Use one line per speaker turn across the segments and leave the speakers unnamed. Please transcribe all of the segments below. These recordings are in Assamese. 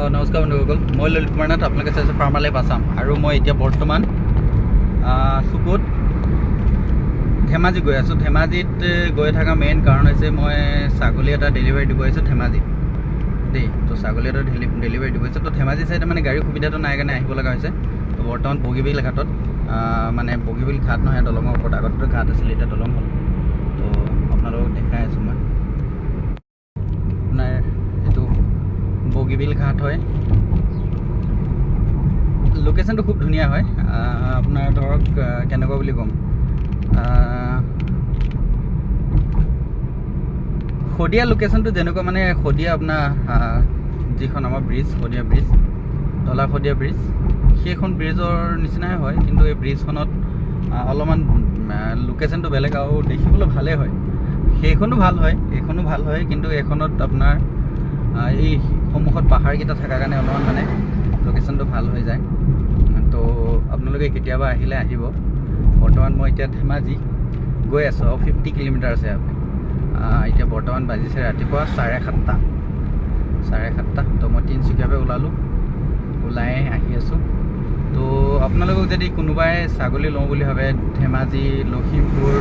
নমস্কাৰ বন্ধুসকল, মই ললিত কুমাৰ নাথ, আপোনালোকে চাইছে ফাৰ্মাৰ লাইফ আছাম। আৰু মই এতিয়া বৰ্তমান চুকত ধেমাজি গৈ আছোঁ। ধেমাজিত গৈ থকা মেইন কাৰণ হৈছে মই ছাগলী এটা ডেলিভাৰী দিব আহিছোঁ ধেমাজিত দেই। তো ছাগলী এটা ডেলিভাৰী দিব আহিছোঁ। তো ধেমাজি চাইডে মানে গাড়ীৰ সুবিধাটো নাই কাৰণে আহিব লগা হৈছে। তো বৰ্তমান বগীবিল ঘাটত, মানে বগীবিল ঘাট নহয়, দলঙৰ ওপৰত। আগতেতো ঘাট আছিলে, এতিয়া দলং হ'ল। তো আপোনালোকক দেখাই আছোঁ মই। আপোনাৰ এইটো বগীবিল ঘাট হয়। লোকেশ্যনটো খুব ধুনীয়া হয়। আপোনাৰ ধৰক কেনেকুৱা বুলি ক'ম, শদিয়া লোকেশ্যনটো যেনেকুৱা, মানে শদিয়া আপোনাৰ যিখন আমাৰ bridge, Sadiya bridge, Dhola Sadiya bridge, সেইখন ব্ৰিজৰ নিচিনাই হয়। কিন্তু এই ব্ৰিজখনত অলপমান লোকেশ্যনটো বেলেগ আৰু দেখিবলৈ ভালেই হয়। সেইখনো ভাল হয়, এইখনো ভাল হয়, কিন্তু এইখনত আপোনাৰ এই সন্মুখত পাহাৰকেইটা থকাৰ কাৰণে অলপমান মানে লোকেশ্যনটো ভাল হৈ যায়। তো আপোনালোকে কেতিয়াবা আহিলে আহিব। বৰ্তমান মই এতিয়া ধেমাজি গৈ আছোঁ আৰু 50 কিলোমিটাৰ আছে ইয়াৰ পৰা। এতিয়া বৰ্তমান বাজিছে ৰাতিপুৱা 7:30, 7:30। তো মই তিনিচুকীয়াৰ পৰা ওলালোঁ, ওলাই আহি আছোঁ। তো আপোনালোকক যদি কোনোবাই ছাগলী লওঁ বুলি ভাবে, ধেমাজি, লখিমপুৰ,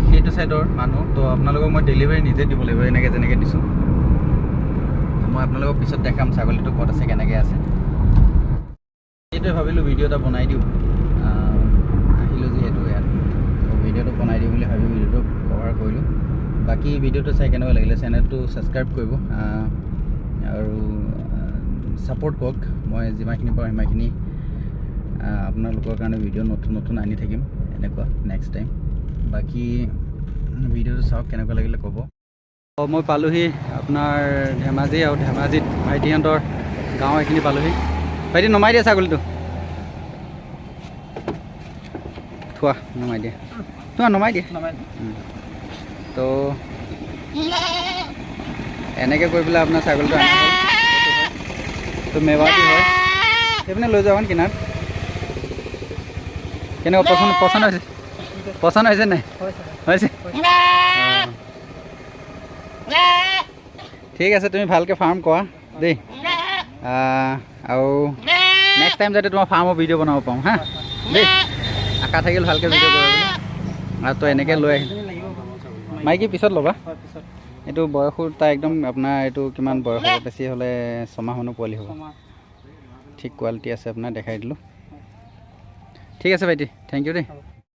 সেইটো ছাইডৰ মানুহ, তো আপোনালোকক মই ডেলিভাৰী নিজে দিব লাগিব, এনেকৈ যেনেকৈ দিছোঁ। তো মই আপোনালোকক পিছত দেখাম ছাগলীটো ক'ত আছে, কেনেকৈ আছে। সেইটোৱে ভাবিলোঁ ভিডিঅ' এটা বনাই দিওঁ। আহিলোঁ যিহেতু ইয়াত, তো ভিডিঅ'টো বনাই দিওঁ বুলি ভাবি ভিডিঅ'টো কভাৰ কৰিলোঁ। বাকী ভিডিঅ'টো চাই কেনেকুৱা লাগিলে, চেনেলটো ছাবস্ক্ৰাইব কৰিব আৰু ছাপোৰ্ট কৰক। মই যিমানখিনি পাৰোঁ সিমানখিনি আপোনালোকৰ কাৰণে ভিডিঅ' নতুন নতুন আনি থাকিম এনেকুৱা নেক্সট টাইম। বাকী ভিডিঅ'টো চাওক, কেনেকুৱা লাগিলে ক'ব। মই পালোহি আপোনাৰ ধেমাজি আৰু ধেমাজিত ভাইটিহঁতৰ গাঁও এইখিনি পালোহি। ভাইটি, নমাই দিয়া ছাগলীটো, থোৱা, নমাই দিয়া, থোৱা, নমাই দিয়া। তো এনেকৈ কৰি পেলাই আপোনাৰ ছাগলীটো অনা হ'ল। তো মেৱাতি হয়, সেইপিনে লৈ যাওঁ কিনাৰত। কেনেকুৱা, পচন্দ হৈছে? পচন্দ হৈছে নাই? হৈছে। অঁ। ঠিক আছে, তুমি ভালকৈ ফাৰ্ম কৰা দেই, আৰু নেক্সট টাইম যাতে তোমাৰ ফাৰ্মৰ ভিডিঅ' বনাব পাৰোঁ হা দেই। আশা থাকিল ভালকৈ ভিডিঅ' কৰিবলৈ। আৰু তই এনেকৈ লৈ আহিল, মাইকী পিছত ল'বা। এইটো বয়সো তাই একদম আপোনাৰ এইটো কিমান বয়স হ'ব, বেছি হ'লে 6 মাহমানৰ পোৱালি হ'ব। ঠিক কোৱালিটি আছে আপোনাৰ, দেখাই দিলোঁ। ঠিক আছে ভাইটি, thank U দেই।